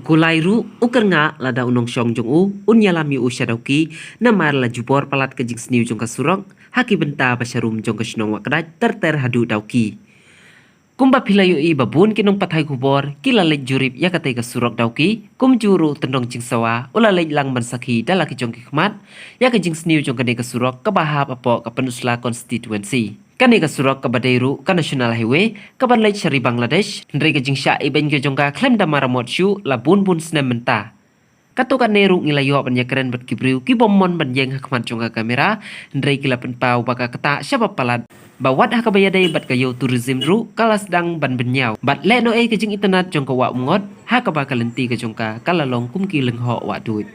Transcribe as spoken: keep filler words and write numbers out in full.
Kulai ruh u kyrngah lada u nongshong jong u un ïalam ïa u sha Dawki, namar la jubor palat ka jingsniew jong ka surok ha ki bynta ba sharum jong ka shnong Wahkdait ter ter haduh Dawki. Kumba phi la ïohi ba bun ki nongpathai khubor ki la leit jurip ïa katei ka surok Dawki, kumjuh ruh u tyndong jingsawa u la leit lang ban sakhi da la ki jong ki khmat ïa ka jingsniew jong kane ka surok kaba hap hapoh ka Pynursla constituency. Kane ka surok kaba dei ruh ka National Highway kaban leit sha ri Bangladesh, hynrei ka jingshah ibeiñ ka jong ka khlem da maramot shuh la bun bun snem mynta. Katto katne ruh ngi la ïoh ban ïakren bad ki briew ki bym mon ban ïeng ha khmat jong ka kamera, hynrei ki la pynpaw ba ka ktah sha ba palat, ba wat ha kaba ïadei bad ka ïew tourism ruh ka la sdang ban bynñiaw bad lehnohei ka jingitynnad jong ka Wah Umngot, ha kaba ka lynti ka jong ka ka la long kum ki lyngngoh wah duid.